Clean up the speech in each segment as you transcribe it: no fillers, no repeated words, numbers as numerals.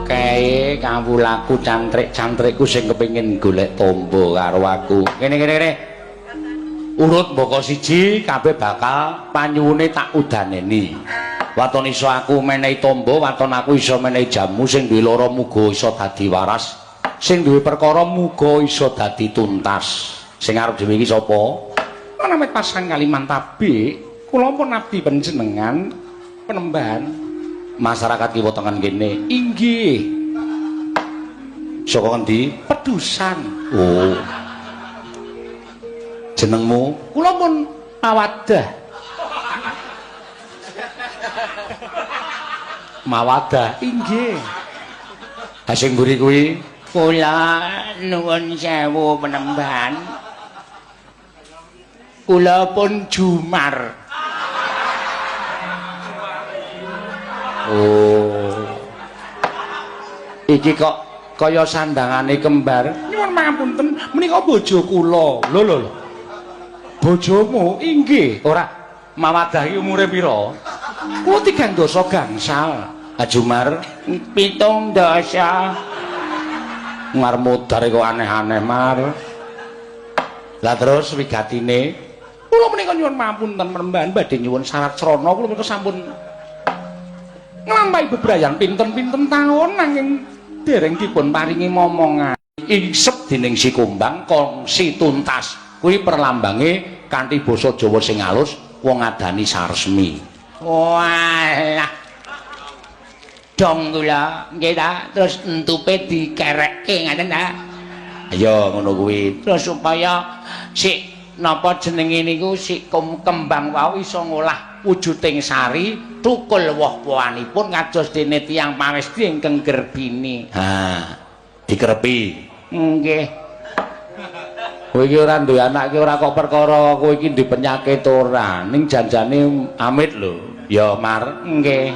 Kae kawulaku cantrik-cantrikku sing kepengin golek tombo karo aku. Kene kene kene. Urut mbaka siji kabeh bakal panyuwune tak udaneni. Waton iso aku menehi tombo, waton aku iso menehi jamu sing duwe lara muga iso dadi waras, sing duwe perkara muga iso dadi tuntas. Sing arep dhewe iki sapa? Menawi pasang kaliman tabik, kula pun abdi panjenengan penembahan masyarakat kiwa tengen kene. Inggih. Saka ngendi? Pedusan. Oh. Jenengmu? Kula pun Mawadah. Mawadah. Inggih. Ha sing mburi kuwi kula nuwun sewu penembahan. Kula pun Jumar. Oh. Iki kok kaya sandangane kembar. Nyuwun pangapunten, menika bojo kula. Lho lho lho. Bojomu? Inggih. Ora, Mawadah iki umure pira? Kula 3 dasa gangsal. Ha Jumar 7 dasa. Ngar modar kok aneh-aneh, Mar. Lah terus wigatine? Kula menika nyuwun pangapunten penembahan badhe nyuwun syarat srana kula menika sampun nglampahi bebrayan pinten-pinten taun nanging dereng dipun paringi momongan. Isep dening si kumbang kongsi tuntas. Kuwi perlambange kanthi basa Jawa sing alus wong ngadani saresmi. Walah. Dong kula nggih ta, terus entupe dikerekke ngaten ta. Ayo ngono kuwi. Terus supaya si napa jenenge niku si kembang wau iso ngolah wujuding sari tukul woh-wohanipun kados dene tiyang pawesti ingkang gerbini. Ha, dikerepi. Nggih. Kowe iki ora duwe anak iki ora kok perkara kowe iki duwe penyakit ora, ning janjane amit lho. Ya, Mar. Nggih.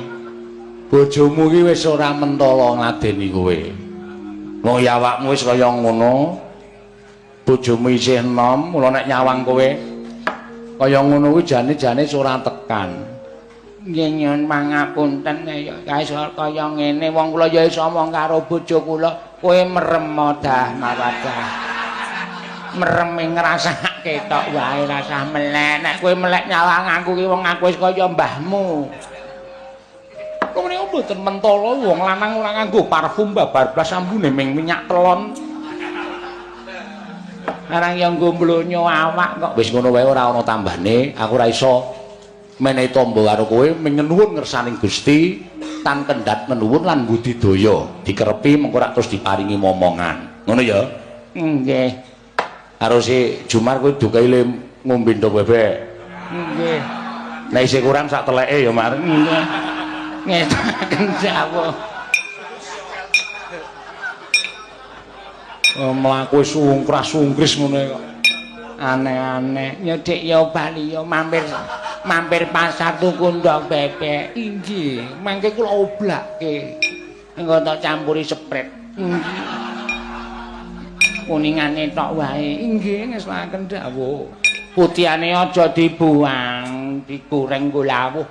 Bojomu iki wis ora mentala ngladeni kowe. Wong ya awakmu wis kaya ngono. Bojomu isih enom, mula nek nyawang kowe kaya ngono kuwi jane-jane ora tekan. Nggih nyuwun pangapunten ya kae kaya ngene wong kula ya iso omong karo bojo kula, kowe merem dah Mawadah. Mereme ngrasake tok wae rasah melek. Nek kowe melek nyawang aku ki wong aku wis kaya mbahmu. Kok menika mboten mentala wong lanang ora nganggo parfum babar blas ambune ming minyak telon. Arang ya nggo mlonyo awak kok. Wis ngono wae ora ana tambane, aku ora iso menehi tombo karo kowe menyuwun ngersaning Gusti tan kendhat menuwun lan budidaya dikerepi mengko rak terus diparingi momongan. Ngono ya? Nggih. Karo si Jumar kowe dukai le ngombe ndok bebek. Nggih. Nek isih kurang sak teleke ya, Mar. Nggih. Ngetaken dawuh. Mlaku sungkras-sungkris ngono kok. Aneh-aneh. Ya Dik ya bali ya mampir pasar tuku ndok bebek. Inggih, mangke kula oblake. Engko tak campuri sprite. Inggih. Kuningane tok wae. Inggih, ngeslaken dawuh. Putihane aja dibuang, digoreng nggo lawuh.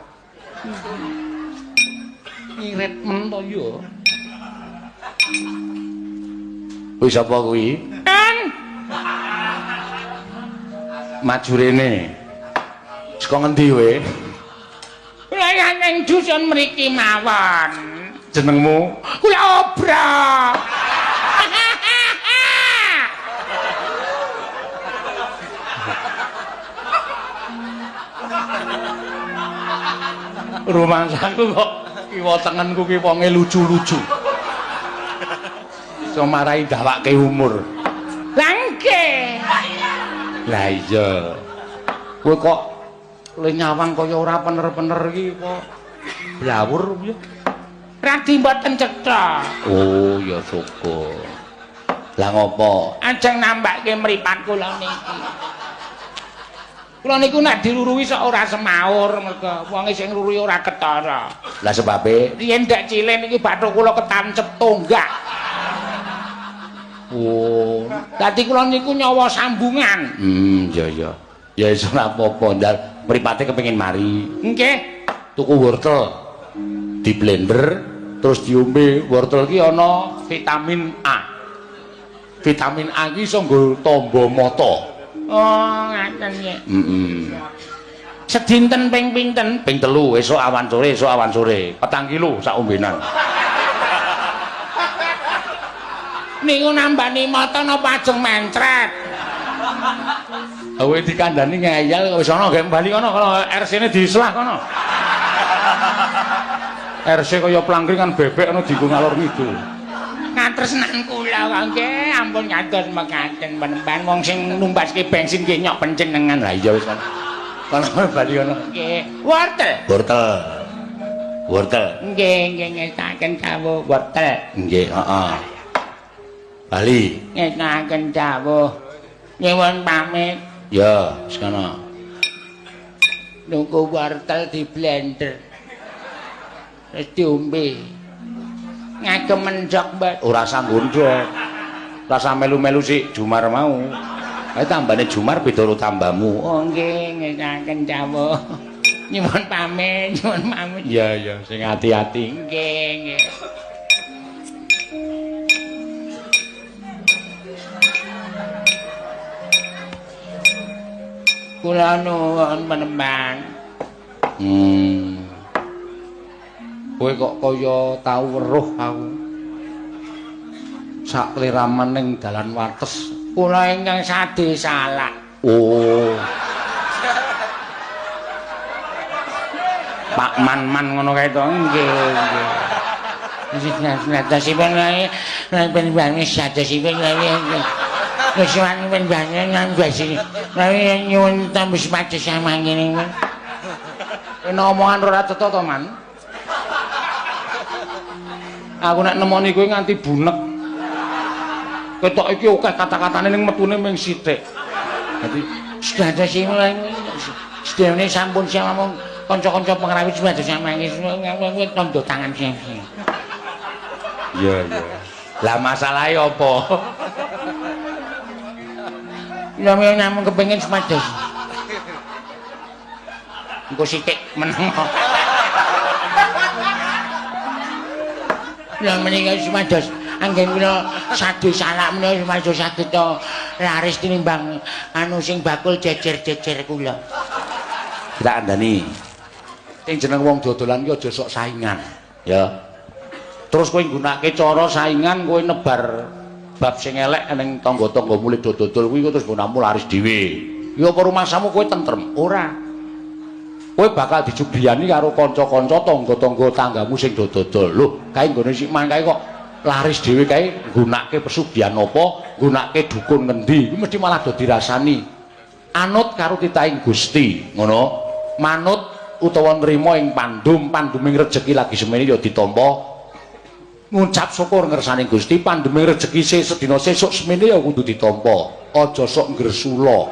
Irit men to ya. Kuwi sapa kuwi? Kan. Maju rene. Saka ngendi kowe? Kula ing dusun mriki mawon. Jenengmu? Kula Obra. Rumangsaku kok kiwa tengenku ki wonge lucu-lucu. Iso marai dawake umur. Lah nggih. Lah iya. Kowe kok le nyawang kaya ora pener-pener iki kok blawur piye? Radi mboten cetha. Oh ya syukur. Lah ngopo? Ajeng nambahke mripat kula niki. Kula niku nek diruruhi sok ora semaur mergo wong sing ngruruhi ora ketara. Lah sebabe riyen ndek cilik niki bathuk kula ketancep tonggak. Oh, dadi kula niku nyawa sambungan. Iya iya. Ya iso ora apa-apa, ndal mripate kepengin mari. Nggih. Tuku wortel. Di blender Terus diombe wortel ki ana vitamin A. Vitamin A ki iso nggo tamba mata. Oh, ngaten nggih. Heeh. Sedinten ping pinten? Ping 3, esuk awan sore, esuk awan sore. 4 kilo sak ombenan. Niku nambani mata napa ajeng mencret? Kowe dikandani ngeyel wis ana gek bali kono, kono RC-ne diselah kono. RC kaya plangkringan bebek ana dienggo ngalor ngidul. Ngatresnan kula kok nggih, ampun kados mekaten penemban wong sing numbaske bensin nggih nyok panjenengan. Lah iya wis kono. Kono bali kono. Nggih, wortel. Wortel. Wortel. Nggih, nggih ngestaken dawuh wortel. Nggih, heeh. Bali. Ngestaken dawuh. Nyuwun pamit. Ya, wis kono. Nunggu wortel di blender. Terus diombe. Ngagem mendhok, Mbak. Ora usah ngundhok. Ora usah melu-melu sik Jumar mau. Kae tambane Jumar beda karo tambamu. Oh nggih, ngestaken dawuh. Nyuwun pamit, nyuwun pamit. Iya, iya, sing ati-ati. Nggih, nggih. Kula nuwun penemban. Kowe kok kaya tau weruh aku. Sak kliraman ning dalan wates. Kula ingkang sade salak. Oh. Pak Man-man ngono kae to. Nggih, nggih. Sadosipun wae, nek sadosipun wae. Wis wani panjenengan basi. Lawi nyuwun tambus pados samangkene. Kena omongan ora cetha to, Man? Aku nek nemoni kowe nganti bunek. Ketok iki akeh kata-katane ning metune mung sithik. Dadi sadosipun sedene sampun samung kanca-kanca pengrawit supados samangke tandha tangan sing. Iya, iya. Lah masalahe apa? Lha namung kepengin supados. Engko sithik meneng. Lha menika supados anggen kula sade salak menika supados saged laris tinimbang anu sing bakul jejer-jejer kula. Tak kandhani. Sing jeneng wong dodolan ki aja sok saingan, ya. Terus kowe nggunakake cara saingan kowe nebar bab sing elek ning tangga-tangga mulih do dodol kuwi terus nggonamu laris dhewe. Ya apa rumasamu kowe tentrem? Ora. Kowe bakal dijubiyani karo kanca-kanca tangga-tangga tanggamu sing do dodol. Lho, kae nggone sik man kae kok laris dhewe kae nggunakake pesugihan apa, nggunakake dukun ngendi, kuwi mesti malah do dirasani. Anut karo titahing Gusti, ngono. Manut utawa nrima ing pandum, panduming rejeki lagi semene ya ditampa. Ngucap syukur ngersane Gusti, panduming rejeki sedina sesuk semene ya kudu ditampa. Aja sok ngresula.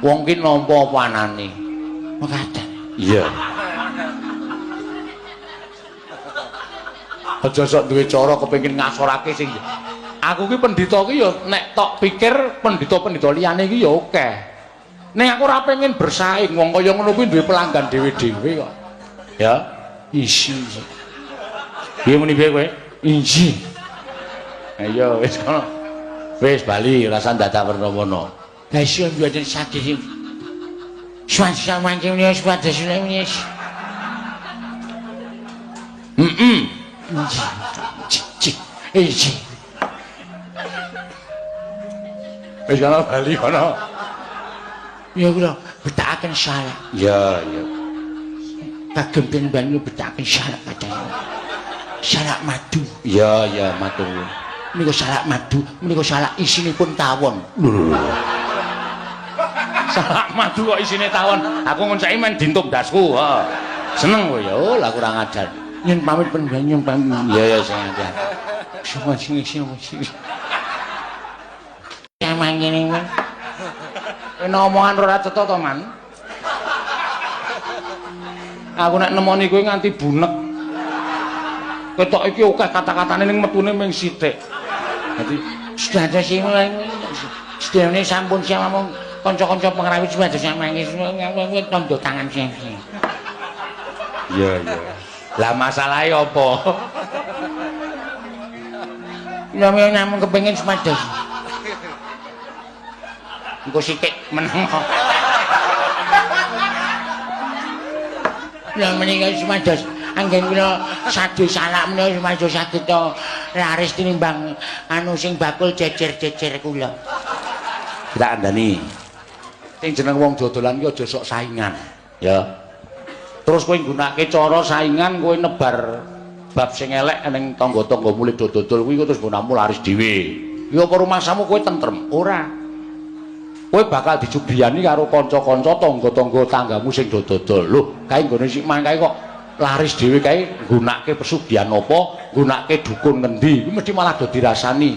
Wong ki nampa apa anane. Mekaten. Iya. Aja sok duwe cara kepengin ngasorake sing aku ki pendhita ki ya nek tok pikir pendhita-pendhita liyane ki ya akeh. Ning aku ora pengen bersaing, wong kaya ngono kuwi duwe pelanggan dhewe-dhewe kok. Ya, isi. Piye muni piye kowe? Inji. Ayo wis kono. Wis bali rasa dadak werna-werna. Lah iso mboten saged. Suwan mangke menika supados menika. Heeh. Inji. Wis kono bali kono. Ya kula betakaken salak. Ya, ya. Kagem ben betakaken salak katanya. Salak madu. Ya, ya, matur. Menika salak madu, menika salak isinipun tawon. Lho. Salak madu kok isine tawon. Aku ngonceki men dintum ndasku, heeh. Seneng kowe ya, oh lah kurang ajar. Nyun pamit panjenengan, nyun pamit. Ya, ya, sing ajar. Sing sing sing. Samangkene. Kena omongan ora cetha to, Man? Aku nek nemoni kowe nganti bunek. Ketok iki akeh kata-katane ning metune mung sithik. Dadi sadosipun sedene sampun samung kanca-kanca pengrawit supados samangke tandha tangan sing. Iya, iya. Lah masalahe apa? Kula namung kepengin supados. Engko sithik meneng. Lha menika supados anggen kula sadu salak menika supados saged laris tinimbang anu sing bakul jejer-jejer kula. Tak andani. Sing jeneng wong dodolan ki aja sok saingan, ya. Terus kowe nggunakake cara saingan kowe nebar bab sing elek ning tangga-tangga mulih do dodol kuwi terus nggonamu laris dhewe. Ya apa rumangsamu kowe tentrem? Ora. Kowe bakal dijubiyani karo kanca-kanca tangga-tangga tanggamu sing do dodol. Lho, kae nggone sik mangkae kok laris dhewe kae nggunakake pesugihan apa, nggunakake dukun ngendi, kuwi mesti malah do dirasani.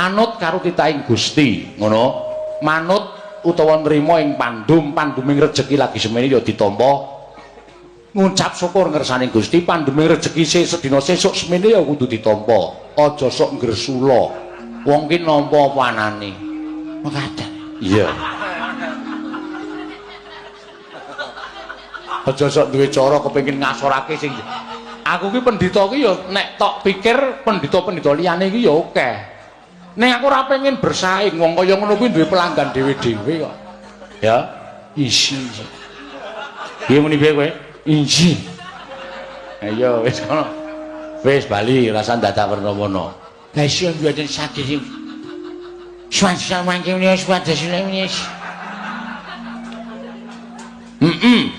Anut karo titahing Gusti, ngono. Manut utawa nrima ing pandum, panduming rejeki lagi semene ya ditampa. Ngucap syukur ngersane Gusti, panduming rejeki sedina sesuk semene ya kudu ditampa. Aja sok ngresula. Wong ki nampa apa anane. Mekaten. Iya. Aja sok duwe cara kepengin ngasorake sing aku ki pendhita ki ya nek tok pikir pendhita-pendhita liyane ki ya akeh. Ning aku ora pengen bersaing, wong kaya ngono kuwi duwe pelanggan dhewe-dhewe kok. Ya, isi. Piye muni piye kowe? Inji. Ayo wis kono. Wis bali rasa dadak werna-werna. Lah iso mboten saged sing suwan mangke menika supados menika. Heeh.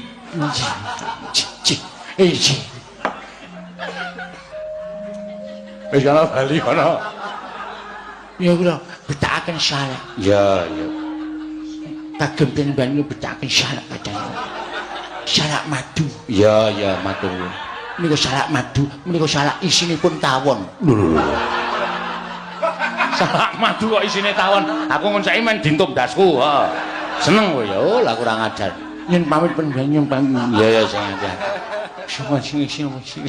Inji. Wis kono bali kono. Ya kula betakaken salak. Ya, ya. Kagem ten betakaken salak kadang. Salak madu. Ya, ya, matur. Menika salak madu, menika salak isinipun tawon. Lho. Salak madu kok isine tawon. Aku ngonceki men dintum dasku, heeh. Seneng kowe ya, oh lah kurang ajar. Yen pamit panjenengan pamit. Ya, ya, sing ajar. Sing sing sing.